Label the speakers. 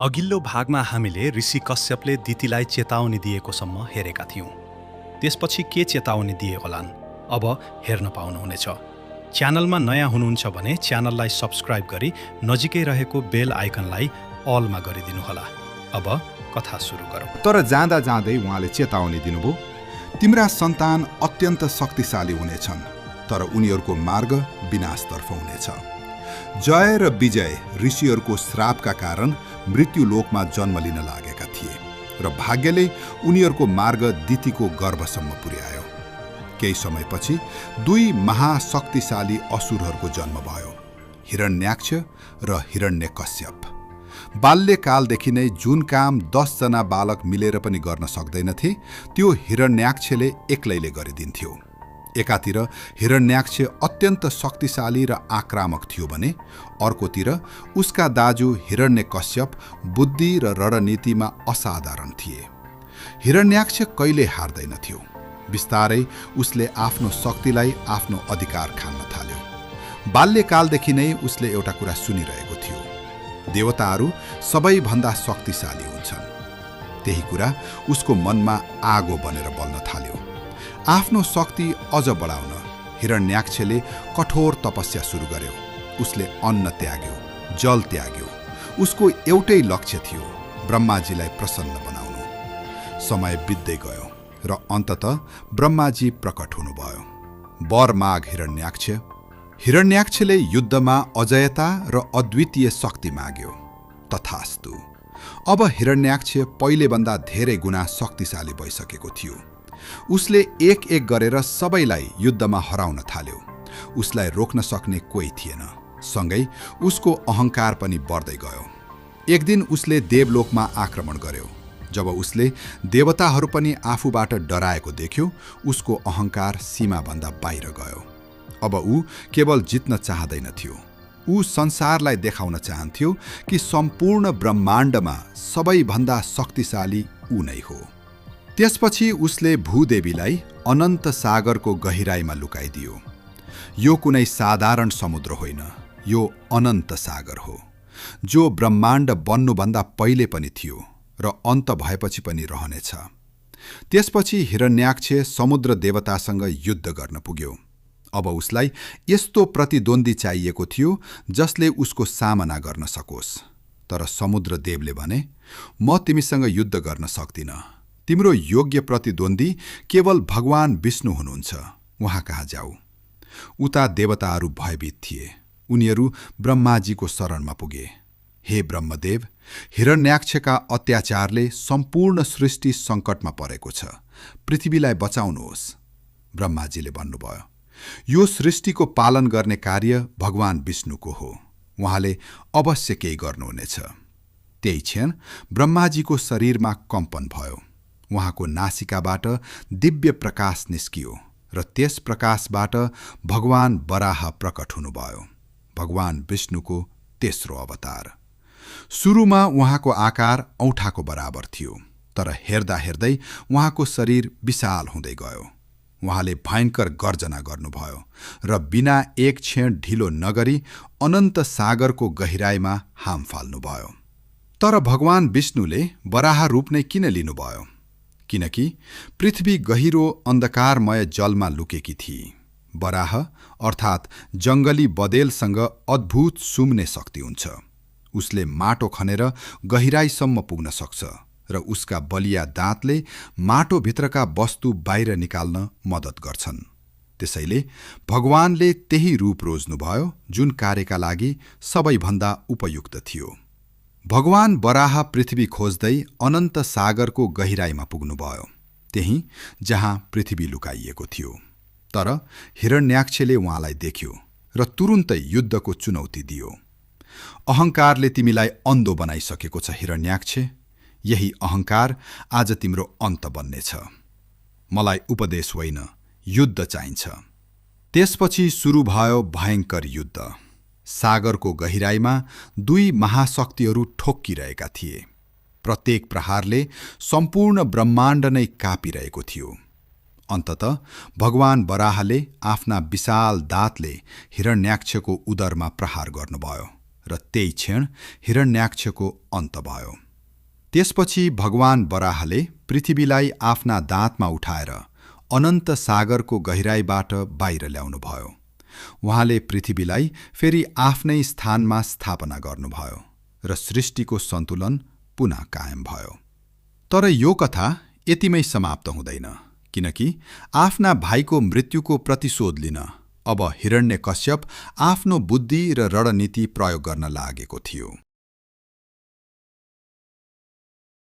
Speaker 1: अघिल्लो भागमा हामीले ऋषि कश्यपले दितिलाई चेतावनी दिएकोसम्म हेरेका थियौं। त्यसपछि के चेतावनी दिए होलान् अब हेर्न पाउनुहुनेछ। च्यानलमा नयाँ हुनुहुन्छ भने च्यानललाई सब्स्क्राइब गरी नजिकै रहेको बेल आइकनलाई अलमा गरिदिनुहोला। अब कथा सुरु गरौँ।
Speaker 2: तर जाँदा जाँदै उहाँले चेतावनी दिनुभयो, तिम्रा सन्तान अत्यन्त शक्तिशाली हुनेछन्, तर उनीहरूको मार्ग विनाशतर्फ हुनेछ। जय र विजय ऋषिहरूको श्रापका कारण मृत्युलोकमा जन्म लिन लागेका थिए र भाग्यले उनीहरूको मार्ग दितिको गर्भसम्म पुर्यायो। केही समयपछि दुई महाशक्तिशाली असुरहरूको जन्म भयो, हिरण्याक्ष र हिरण्यकश्यप। बाल्यकालदेखि नै जुन काम 10 जना बालक मिलेर पनि गर्न सक्दैनथे त्यो हिरण्याक्षले एक्लैले गरिदिन्थ्यो। एकातिर हिरण्याक्ष अत्यन्त शक्तिशाली र आक्रामक थियो भने अर्कोतिर उसका दाजु हिरण्यकश्यप बुद्धि र रणनीतिमा असाधारण थिए। हिरण्याक्ष कहिले हार्दैनथ्यो। बिस्तारै उसले आफ्नो शक्तिलाई आफ्नो अधिकार ठान्न थाल्यो। बाल्यकालदेखि नै उसले एउटा कुरा सुनिरहेको थियो, देवताहरू सबैभन्दा शक्तिशाली हुन्छन्। त्यही कुरा उसको मनमा आगो बनेर बल्न थाल्यो। आफ्नो शक्ति अझ बढाउन हिरण्याक्षले कठोर तपस्या सुरु गर्यो। उसले अन्न त्याग्यो, जल त्याग्यो। उसको एउटै लक्ष्य थियो, ब्रह्माजीलाई प्रसन्न बनाउनु। समय बित्दै गयो र अन्ततः ब्रह्माजी प्रकट हुनुभयो। वर माग हिरण्याक्ष। हिरण्याक्षले युद्धमा अजयता र अद्वितीय शक्ति माग्यो। तथास्तु। अब हिरण्याक्ष पहिलेभन्दा धेरै गुणा शक्तिशाली भइसकेको थियो। उसले एक एक गरेर सबैलाई युद्धमा हराउन थाल्यो। उसलाई रोक्न सक्ने कोही थिएन। सँगै उसको अहङ्कार पनि बढ्दै गयो। एक दिन उसले देवलोकमा आक्रमण गर्यो। जब उसले देवताहरू पनि आफूबाट डराएको देख्यो, उसको अहङ्कार सीमाभन्दा बाहिर गयो। अब ऊ केवल जित्न चाहँदैनथ्यो, ऊ संसारलाई देखाउन चाहन्थ्यो कि सम्पूर्ण ब्रह्माण्डमा सबैभन्दा शक्तिशाली ऊ नै हो। त्यसपछि उसले भूदेवीलाई अनन्त सागरको गहिराईमा लुकाइदियो। यो कुनै साधारण समुद्र होइन, यो अनन्त सागर हो, जो ब्रह्माण्ड बन्नुभन्दा पहिले पनि थियो र अन्त भएपछि पनि रहनेछ। त्यसपछि हिरण्याक्ष समुद्र देवतासँग युद्ध गर्न पुग्यो। अब उसलाई यस्तो प्रतिद्वन्दी चाहिएको थियो जसले उसको सामना गर्न सकोस्। तर समुद्र देवले भने, म तिमीसँग युद्ध गर्न सक्दिन। तिम्रो योग्य प्रतिद्वन्दी केवल भगवान विष्णु हुनुहुन्छ, उहाँ कहाँ जाऊ। उता देवताहरू भयभीत थिए। उनीहरू ब्रह्माजीको शरणमा पुगे। हे ब्रह्मदेव, हिरण्याक्षका अत्याचारले सम्पूर्ण सृष्टि सङ्कटमा परेको छ, पृथ्वीलाई बचाउनुहोस्। ब्रह्माजीले भन्नुभयो, यो सृष्टिको पालन गर्ने कार्य भगवान विष्णुको हो, उहाँले अवश्य केही गर्नुहुनेछ। त्यही क्षण ब्रह्माजीको शरीरमा कम्पन भयो। उहाँको नासिकाबाट दिव्य प्रकाश निस्कियो र त्यस प्रकाशबाट भगवान वराह प्रकट हुनुभयो, भगवान विष्णुको तेस्रो अवतार। सुरुमा उहाँको आकार औँठाको बराबर थियो, तर हेर्दा हेर्दै उहाँको शरीर विशाल हुँदै गयो। उहाँले भयङ्कर गर्जना गर्नुभयो र बिना एक क्षण ढिलो नगरी अनन्त सागरको गहिराईमा हाम फाल्नुभयो। तर भगवान विष्णुले वराह रूप नै किन लिनुभयो? किनकि पृथ्वी गहिरो अन्धकारमय जलमा लुकेकी थिए। वराह अर्थात् जङ्गली बदेलसँग अद्भुत सुम्ने शक्ति हुन्छ। उसले माटो खनेर गहिराईसम्म पुग्न सक्छ र उसका बलिया दाँतले माटोभित्रका वस्तु बाहिर निकाल्न मद्दत गर्छन्। त्यसैले भगवानले त्यही रूप रोज्नुभयो जुन कार्यका लागि सबैभन्दा उपयुक्त थियो। भगवान वराह पृथ्वी खोज्दै अनन्त सागरको गहिराईमा पुग्नुभयो, त्यही जहाँ पृथ्वी लुकाइएको थियो। तर हिरण्याक्षले उहाँलाई देख्यो र तुरुन्तै युद्धको चुनौती दियो। अहङ्कारले तिमीलाई अन्धो बनाइसकेको छ हिरण्याक्ष, यही अहङ्कार आज तिम्रो अन्त बन्नेछ। मलाई उपदेश होइन, युद्ध चाहिन्छ। त्यसपछि सुरु भयो भयङ्कर युद्ध। सागरको गहिराईमा दुई महाशक्तिहरू ठोक्किरहेका थिए। प्रत्येक प्रहारले सम्पूर्ण ब्रह्माण्ड नै काँपिरहेको थियो। अन्ततः भगवान वराहले आफ्ना विशाल दाँतले हिरण्याक्षको उदरमा प्रहार गर्नुभयो र त्यही क्षण हिरण्याक्षको अन्त भयो। त्यसपछि भगवान बराहले पृथ्वीलाई आफ्ना दाँतमा उठाएर अनन्त सागरको गहिराईबाट बाहिर ल्याउनुभयो। उहाँले पृथ्वीलाई फेरि आफ्नै स्थानमा स्थापना गर्नुभयो र सृष्टिको सन्तुलन पुनः कायम भयो। तर यो कथा यतिमै समाप्त हुँदैन, किनकि आफ्ना भाइको मृत्युको प्रतिशोध लिन अब हिरण्यकश्यप आफ्नो बुद्धि र रणनीति प्रयोग गर्न लागेको थियो।